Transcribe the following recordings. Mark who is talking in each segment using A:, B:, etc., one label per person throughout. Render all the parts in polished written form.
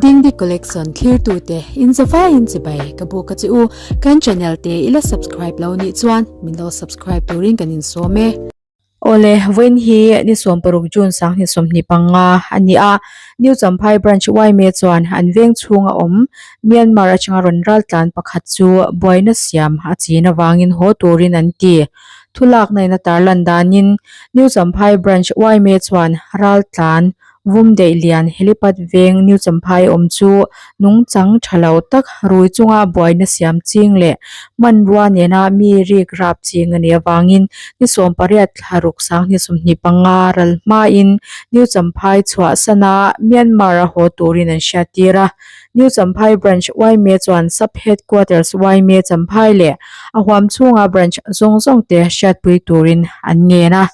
A: Dingdi Collection thlirtute in zavaiin chibai ka buk a che u. Kan channel te i la subscribe lo nih chuan min lo subscribe turin kan insawm e. Awle, vawiin hi ni 16 June 2025 a ni a, New Champhai Branch yma chuan an veng chhunga awm Myanmar atanga rawn raltlan pakhat chu buaina siam a chin avangin haw turin an ti. Thulakna in a tarlan danin New Champhai Branch yma chuan raltlan Vum deih lian helipad veng New Champhai awm chu nungchang tha lo tak rui chunga buaina siam ching leh hmanrua nena mi rik rap ching a nih avangin ni 18 thla ruk 2025 ral hmain New Champhai chhuahsana Myanmar a haw turin an hriattir a. New Champhai Branch yma chuan Sub Headquarters yma Champhai leh a huam chhunga branch zawng zawngte hriatpui turin an ngen a.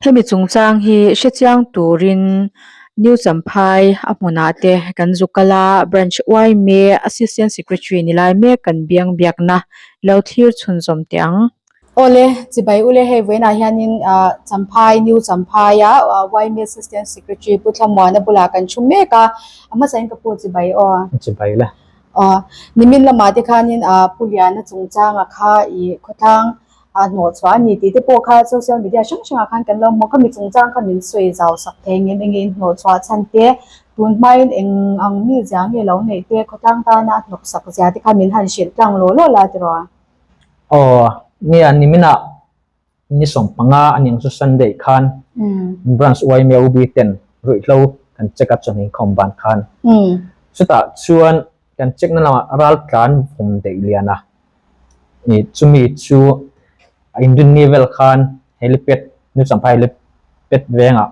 A: Hemi chungchang hi hrechiang turin New Champhai a hmunah te kan zu kal a, Branch yma Assistant Secretary ni lai mek kan biang biakna lo thlir chhunzawm teh ang. Awle, chibai ule hei vawiinah hianin Champhai, New Champhai a yma Assistant Secretary Pu Thlamuana bulah kan thu mek a, a hmasain ka pu chibai aw.
B: Chibai le.
A: Aw, nimin lamah te khanin Pu Liana chungchanga kha i khawtlang a hnawh chhuah a ni tih te pawh kha social media hrang hrangah khan kan lo hmu kha mi chungchang kha min sawi zau sak thei ngem enge in hnawh chhuah chhan te tun hmain eng ang mi zia nge lo neih te khawtlang tana a hnawk sak zia te kha min han hrilh tlang law law la tiraw?
B: Aw, nia niminah ni 15 a niang chu Sunday khan Branch yma UB ten ruihhlo kan check a chuan inkhawm ban khan chutah chuan kan check na lamah raltlan vawm daih lian a. Ih chumi chu a inrinni vel khan helipad New Champhai helipad vengah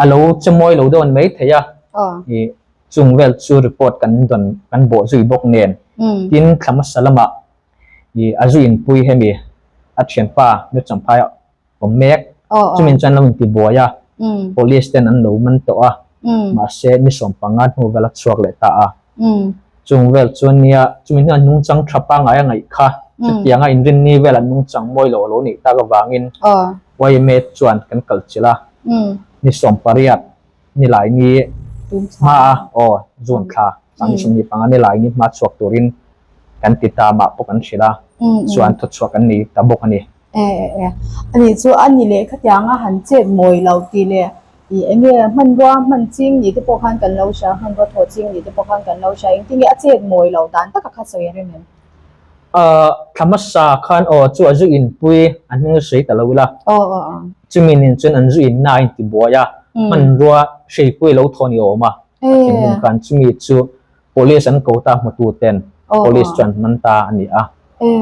B: a lo che mawi lo deuh a ni maithei a, ih chung vel chu report kan dawn kan bawh zui bawk nen tin thla hmasa lamah ih a zu inpui hemi a thianpa New Champhai a awm mek. Chumin chuan lo inti buai a, police ten an lo man tawh a, mahse ni 15 hnu vel a chhuak leh ta a. Chung vel chuan nia, chumi hnuah nungchang tha pangngai a ngaih kha, chutianga inrinni vel an nungchang mawi lo a lo nih tak avangin yma chuan kan kal chilh a, ni 18 nilai ni hma a, aw, June thla, 25 nilai ni hma chhuak turin kan ti ta mah pawh kan hrilh a, chuan thawchhuak kan nei ta bawk a ni.
A: E e e, ani chu a ni leh khatianga han chet mawi lo tih leh ih eng nge hmanrua hman ching ni te pawh khan kan lo hria, hmanrua thawh ching ni te pawh khan kan lo hria, engtin nge a chet mawi lo dan taka kha sawi a rem em?
B: Ahh thla hmasa khan aw chu a zu inpui an hming sawi ta lo ila,
A: Aw aw aw.
B: chumi nen chuan an zu inna a intibuai a, hmanrua hreipui lo thaw ni awm a, a thinrim khan chumi chu Police an ko ta hmutu ten Police chuan man ta a ni a.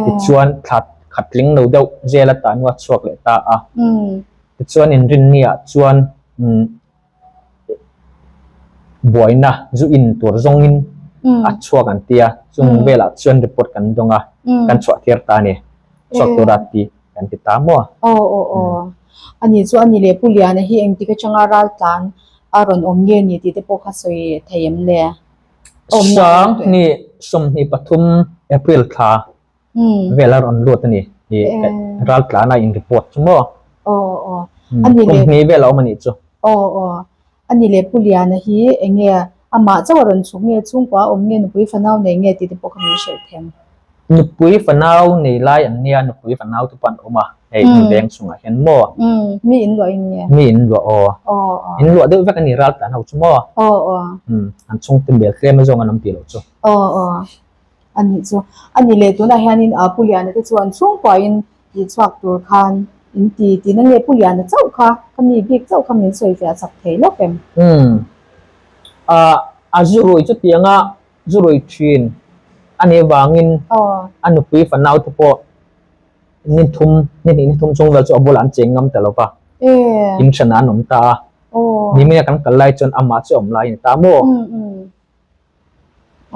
B: Tichuan thla khat tling lo deuh jail a tah hnuah a chhuak leh ta a. Tichuan inrinni ah chuan buaina zu in tur zawngin a chhuak an ti a, chung velah chuan report kan dawng a, kan chhuah tir ta a ni. Chhuak tura ti kan ti ta maw?
A: Aw aw aw. Ani chu ani leh Pu Liana hi engtik atanga raltlan a rawn awm nge ni tih te pawh kha sawi thei em le?
B: Sang ni 23 April thla vel a rawn lut a ni. Raltlana in report chu maw?
A: Aw aw.
B: Kum hnih vel a awm a nih chu.
A: Aw aw. Ani leh Pu Liana hi eng nge amah chauh a rawn chhuk nge, chhungkua a awm nge, nupui fanau nei nge tih te pawh kha min hrilh them.
B: Nupui fanau nei lai an nia, nupui fanau te pawh an awm a, hei in veng chungah hian maw?
A: Umm, mi in luah in nge?
B: Mi in luah aw.
A: Aw aw.
B: In luah deuh vek a ni ral tlan ho chu maw?
A: Aw aw.
B: Umm, an chhungte bel tlem a zawng an awm tih loh chu.
A: Aw aw. A nih chu. A nih leh tunah hianin Pu Liana te chuan chhungkuain tih chhuak tur khan in ti tihna nge Pu Liana chauh kha ka mi bik chauh kha min sawi fiah chak thei lawk em?
B: Umm, a zu rui chutianga zu rui thin a nih avangin a nupui fanau te pawh ni thum ni hnih ni thum chung vel chu a bulah an cheng ngam ta lo va, in hranah an awm ta a, nimina kan kal lai chuan amah chu a awm lai a ni ta maw?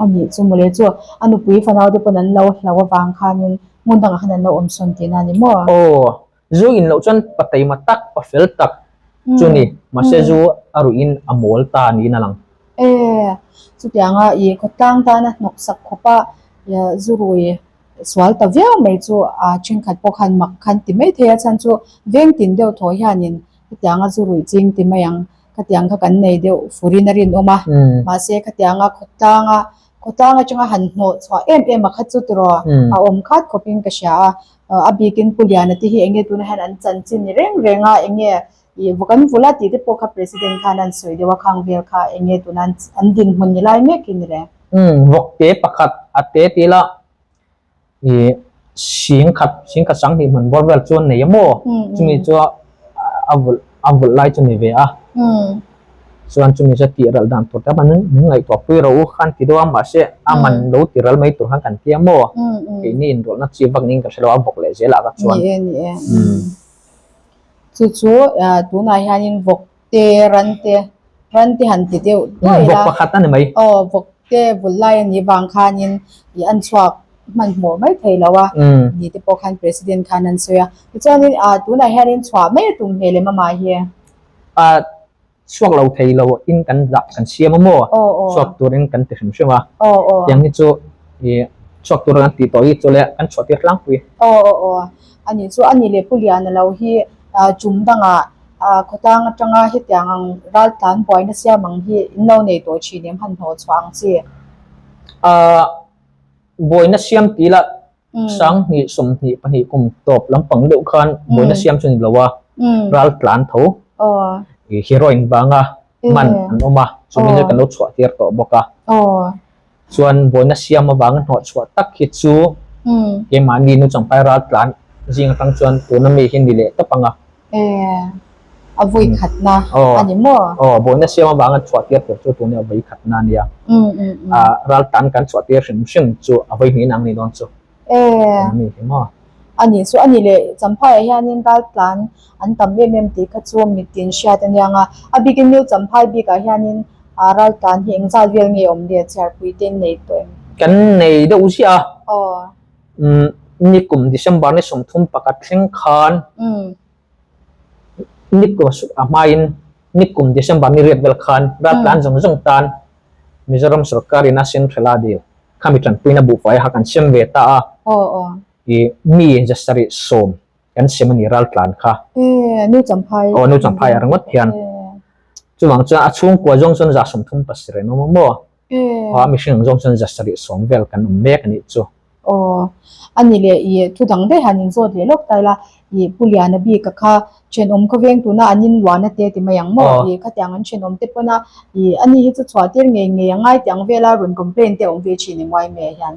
A: A nih chu mawle chu a nupui fanau te pawn an lo hlau avang khanin hmun dangah khan an lo awm sawn tihna a ni maw?
B: Aw, zu in loh chuan pa taima tak, pa fel tak chu ni. Mahse zu a ruihin a mawl ta niin a lang.
A: E, chutianga i khawtlang tana hnawksak khawpa zu rui sual ta viau mai chu a thenkhat pawh khan mak khan ti mai thei a, chhan chu veng tin deuh thaw hianin hetianga zu rui ching ti mai ang. Khatiang kha kan nei deuh furin a rinawm a, mahse khatianga khawtlanga khawtlang atanga han hnawh chhuah em em a kha chu tiraw a awm khat khawpin ka hria a, a bikin Pu Liana te hi enge tunah hian an chanchin ni reng reng a, enge ih vawk an vul a tih te pawh kha President khan an sawi deuh a, khang vel kha enge tuna an dinhmun ni lai mek hi ni reng.
B: Vawk te pakhat a te tih la ih singkhat singkhat sanghnih hmun bawr vel chu an nei a maw chumi chu a vulh a vulh lai chu ni ve a chuan chumi chu tih ral dan tur te min min ngaihtuah pui ro u khan ti deuh a mahse a man lo ti ral mai tur khan kan ti a maw keini inrawlhna chi vak niin ka hre lo a vawk leh zel ah ka chuan
A: ni e ni e chu chu tunah hianin vawk te ran te ran te han ti deuh duai
B: ila vawk pakhat a ni mai
A: aw vawk te vul lai a nih vang khanin ih an chhuak hmanhmawh mai thei lo a ni te pawh khan president khan an sawi a tichuanin ah tunah hianin chhuah mai a tum hmel em amah hi
B: ah chhuak lo thei lo in kan dah kan siam a maw chhuak turin kan ti hrim hrim a tiang hi chu ih chhuak tur an tih tawh hi chu le kan chhuah tir tlangpui
A: aw aw aw a nih chu a nih leh Pu Liana lo hi ah tum dangah Ah khawtlang atanga hetiang ang raltlan buaina siam ang hi in lo nei tawh thin em han hnawh chhuah ang chi?
B: Ah buaina siam tih lah sanghnih 22 kum tawp lampang deuh khan buaina siam chu ni lo a, raltlan tho ih heroin vanga man an awm a, chumi chu kan lo chhuah tir tawh bawk a. Chuan buaina siam avanga hnawh chhuah tak hi chu keimahni nu changpai ral tlan zing atang chuan tuna mi hi ni leh tawp ang a.
A: E, a vui khatna a ni maw?
B: Aw, buaina siam avanga chhuah tir tur chu tuna a vui khatna a nia. Ral tlan kan chhuah tir hrim hrim chu a vui hnih nang ni dawn chu.
A: E, a nih chu a ni leh Champhaiah hianin ral tlan an tam em em tih kha chu mitin hriat a niang a, a bikin New Champhai bikah hianin a ral tlan hi engzat vel nge awm le chhiarpui te nei tawh em?
B: Kan nei deuh ziah a, umm nikum December ni 31 thleng khan nikum a hmain nikum December ni riat vel khan ral tlan zawng zawng tan Mizoram sorkarin a Central a dil khami tanpuina buhfai kha kan sem ve ta a, i mi 710 kan sem a ni ral tlan kha. Aw nu Champhai a ringawt hian. Chuvang chuan a chhungkua zawng chuan 37 an awm a maw? Aw a mihring ang zawng chuan 710 vel kan awm mek a nih chu.
A: Aw, a ni leh i thu dang daih han inzawt leh lawk ta ila, i Pu Liana bika kha thenawm khawveng tuna an inluahna te ti mai ang maw? I khatiang an thenawm te pawn a, i ani hi chu chhuah tir ngei ngei a ngai tih ang vela rawn complain te a awm ve thin engmai mai ah hian.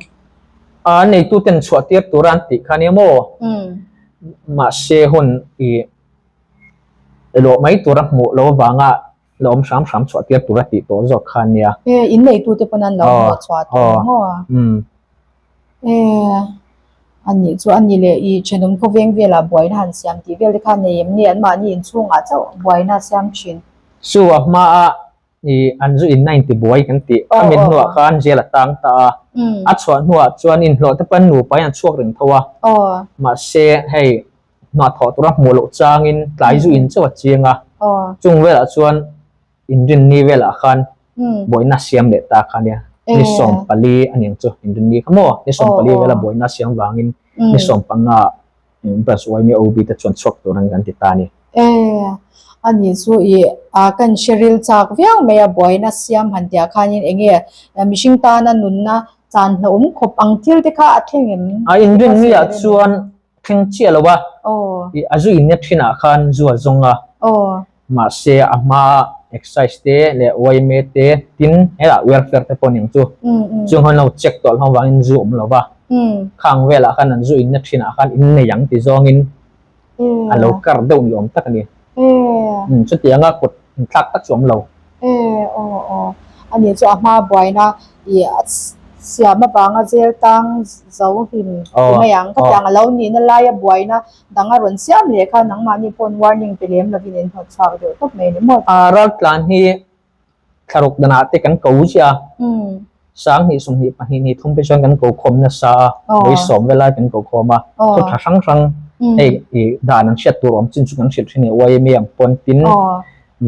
B: A neitu ten chhuah tir tura an tih kha nia maw? Mahse hun i lawh mai tura hmuh lo avanga la awm hram hram chhuah tir tura tih tawh zawk kha ania.
A: E, in neitute pawn an lo hnawh chhuah tawh ang maw? E, ani chu ani leh i thenawm khawveng velah buaina han siam tih vel te kha nei em ni? Anmahni inchhungah chauh buaina a siam thin.
B: Chu a hmaa i an zu in na intibuai kan tih a min hnuah khan jail a tang ta a, a chhuah hnuah chuan inhlawh te pawn nupa in an chhuak reng tho a, mahse hei hna thawh tura hmuh loh changin tlai zu in chauh a chiang a, chung velah chuan inrinni velah khan buaina siam leh ta kha nia, ni 14 a niang chu inrinni kha maw, ni 14 vela buaina siam vangin ni 15 ah Branch YMA OB te chuan chhuak tur an kan ti ta a ni.
A: E, a ni chu i a kan hre ril chak viau mai a, buaina siam han tih ah khanin eng nge mihring tana nunna chan hlauhawm khawp ang thil te kha a thleng em?
B: A inrinni ah chuan thleng chiah lo a, i a zu inna thinah khan zu a zawng a, mahse a hma excise te leh yma te tin helah welfare te pawh aniang chu, chung ho lo check tawh hlawm vangin zu awm lo va, khang velah khan an zu inna thinah khan in nei ang ti zawngin a lo kar deuh ni awm tak a ni. Chutianga kut inthlak tak chu awm lo.
A: E aw aw a nih chu a hma buaina i a siam avanga zel tang zo hlim ti mai ang ka tiang a lo nihna laia buaina dang a rawn siam leh kha nangmahni pawn warning pe lem lovin in hnawt chhuak deuh tawp mai a ni maw.
B: A raltlan hi thlaruk danah te kan ko chiah a, 2022 ni thum te chuan kan ko khawm nasa a, vawi sawm vel lai kan ko khawm a, thu tha hrang hrang hei i dan an hriat tur awm chin chu kan hrilh thin a ni, YMA ang pawn tin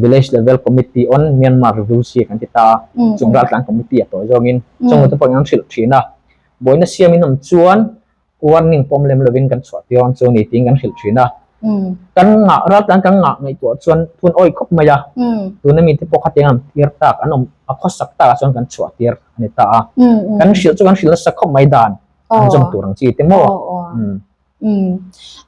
B: Village Level Committee on Myanmar Refugee kan ti ta a, chung raltlan committee a tawi zawngin chung te pawhin an hrilh thin a, buaina siamin awm chuan warning pawm lem lovin kan chhuah tir ang chu ni tiin kan hrilh thin a. Kan ngah raltlan kan ngah ngaihtuah chuan phun awih khawp mai a, tuna mite pawh khatiang an tir tak an awm a khawsak takah chuan kan chhuah tir a ni ta a. Kan hrilh chu kan hrilh nasa khawp mai dan an zawm tur ang chi te maw.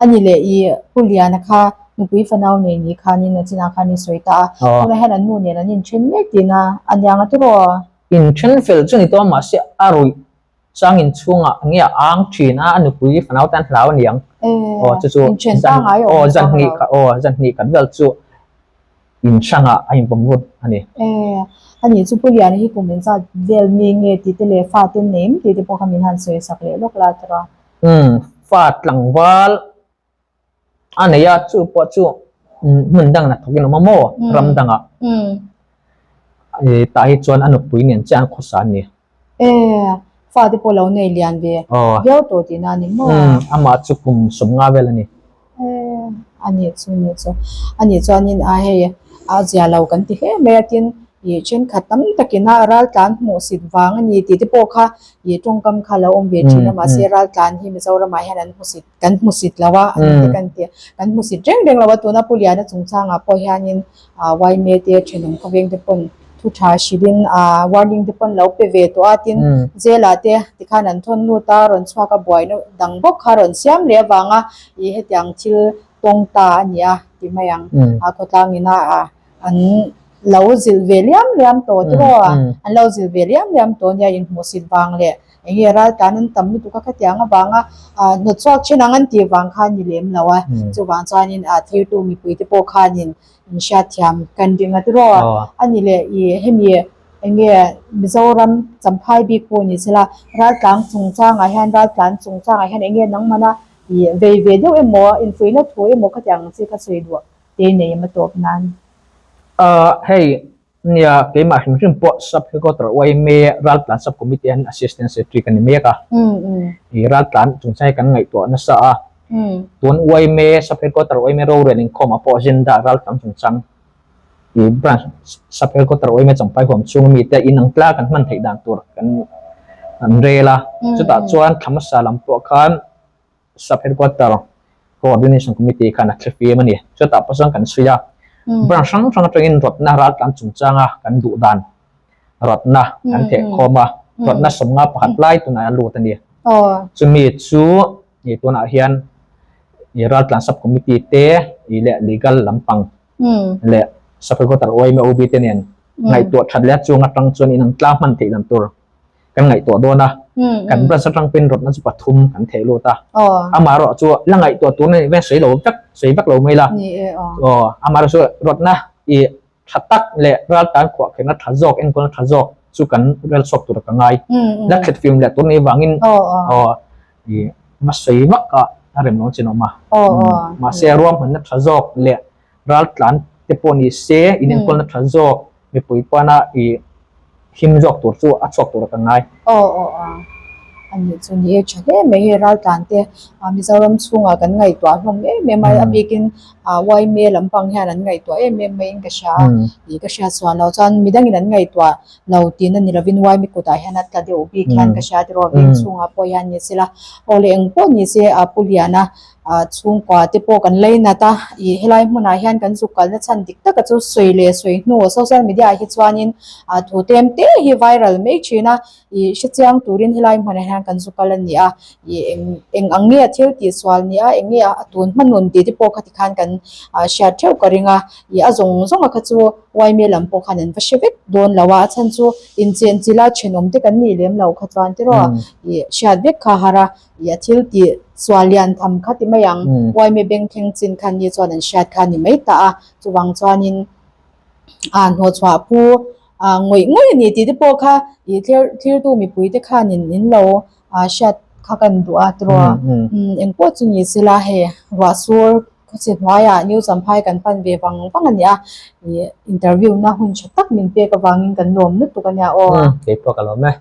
A: A ni leh i Pu Liana kha nupui fanau nei ni khanin a chinah khan i sawi ta a, tunah hian an nu nen an inthen mek tihna a niang a tiraw?
B: Inthen fel chu ni tawh a mahse a ruih Chang in chhungah nge a ang thin a, a nupui fanau te an hlau aniang. Aw chu chu zan aw zan hnih khat aw zan hnih khat vel chu in hrangah a inpawm lut a ni.
A: E, ani chu Pu Liana hi kum engzat vel mi nge tih te leh fa te nei em tih te pawh kha min han sawi sak leh lawk la tawh a.
B: Umm, fa tlangval A nei a, chu pawh chu hmun dangah hna thawkin a awm a maw? Ram dangah. Tah hi chuan a nupui nen chiah an khawsa a ni.
A: E, fate pawh lo nei lian ve viau tawh tihna a ni maw?
B: Amah chu kum 50 vel a ni.
A: E, a nih chu, nih chu. A nih chuanin a hei a zia lo kan ti hle mai a, tin ih thenkhat tam takin a raltlan hmuhsit vang a ni tih te pawh kha ih tawngkam kha lo awm ve thin a, mahse raltlan hi Mizoramah hian an hmusit Kan hmusit lo a, an ti kan ti. Kan hmusit reng reng lo a, tuna Pu Liana chungchangah pawh hianin yma te thenawm khawveng te pawn thu tha hrilhin warning te pawn lo pe ve tawh a, tin jail ah te tikhan an thawn lut a, rawn chhuak a buaina dang bawk kha rawn siam leh avanga ih hetiang thil tawng ta a ni a ti mai ang. Khawtlang ina an lo zilh ve liam liam tawh tiraw a, an lo zilh ve liam liam tawh nia inhmuhsit vang leh eng nge raltlan an tam lutuk a khatiang avanga ah hnawt chhuak thin ang an tih vang khan ni lem lo a, chuvang chuanin ah thirtu mipui te pawh khanin in hriatthiam kan ring a tiraw a ni leh ih hemi eng nge Mizoram Champhai bik pawh ni sela raltlang chungchangah hian raltlan chungchangah hian eng nge nangmana ih vei ve deuh emaw infuihna thu emaw khatiang ang chi kha sawi duh. te nei a tawp nan.
B: Ahh hei nia keimah hrim hrim pawh sub headquarter yma Raltlan sub committee hian assistant secretary ka ni mek a. I Raltlan chungchang hi kan ngaihtuah nasa a. Tun yma sub headquarter yma rorel inkhawm ah pawh agenda Raltlan chungchang i branch sub headquarter yma Champhai huam chhung ami te inang tla kan hman theih dan tur kan an rel a. Chutah chuan thla hmasa lam pawh khan Sub Headquarter Coordination Committee khan a thlifim a ni. Chutah pawh chuan kan chhui a, branch hrang hrang atangin rawtna raltlan chungchanga kan duh dan rawtna kan theh khawm a, rawtna 51 lai tunah a lut a ni. Chumi chu tunah hian raltlan Sub Committee te leh legal lampang leh Sub Headquarter yma OB te nen ngaihtuah that leh a chung atang chuan inang tlang hman theih dan tur kan ngaihtuah dawn a, kan branch atang pawhin rawtna chu pathum kan theh lut a, amaherawh chu la ngaihtuah tur na nih veng sawi lo vek sawi vek lo mai la, aw amaherawh chu rawtna i tha tak leh raltan khuah kherna tha zawk enkawlna tha zawk chu kan rel chhuak tur ka ngai, la thlet fim leh tur nih vangin aw i va sawi vak a a rem lo chin awm a, mahse ruahmanna tha zawk leh raltlan te pawh ni se inenkawlna tha zawk mipui pana i him zawk tur chu a chhuak tur a kan ngai.
A: Aw aw aw a nih chu ni e tha hle mai hei raltlan te Mizoram chhungah kan ngaihtuah hlawm em em a a bikin yma lampang hian an ngaihtuah em em maiin ka hria a ih ka hriat sual loh chuan midangin an ngaihtuah lo tihna ni lovin yma kutah hian a tla deuh bik hian ka hria tiraw veng chhungah pawh hian ni sela aw leh eng pawh ni se a Pu Liana Ah chhungkua te pawh kan lainat a, ih helai hmunah hian kan zuk kalna chhan dik taka chu sawi leh sawi hnu social media ah hi chuanin ah thu tlem te hi viral mai thin a, ih hrechiang turin helai hmunah hian kan zu kal a ni a, ih eng eng ang nge a thil tih sual ni a, eng nge a tun hma nun tih te pawh kha tikhan kan ah hriat theuh ka ring a, ih a zawng zawng a kha chu yma lam pawh khan an va hre vek dawn lo a, a chhan chu inchenchilh a thenawm te kan nih lem lo kha chuan tiraw ih hriat vek kha har a. Ih a thil tih sual lian tham kha ti mai ang, uaime beng thleng chin khan ni chuan an hriat kha a ni mai ta a, chuvang chuanin ah hnawhchhuah pu ah ngawih ngawih a ni tih te pawh kha ih thlir thlirtu mipui te khanin in lo ah hriat kha kan duh a tiraw engpawh chu ni sela hei ruah sur khawchhe hnuaiah New Champhai kan pan ve vang vang a ni a, ih interview na hun tha tak min pek avangin kan lawm lutuk a nia aw.
B: Keipawh ka lawm e.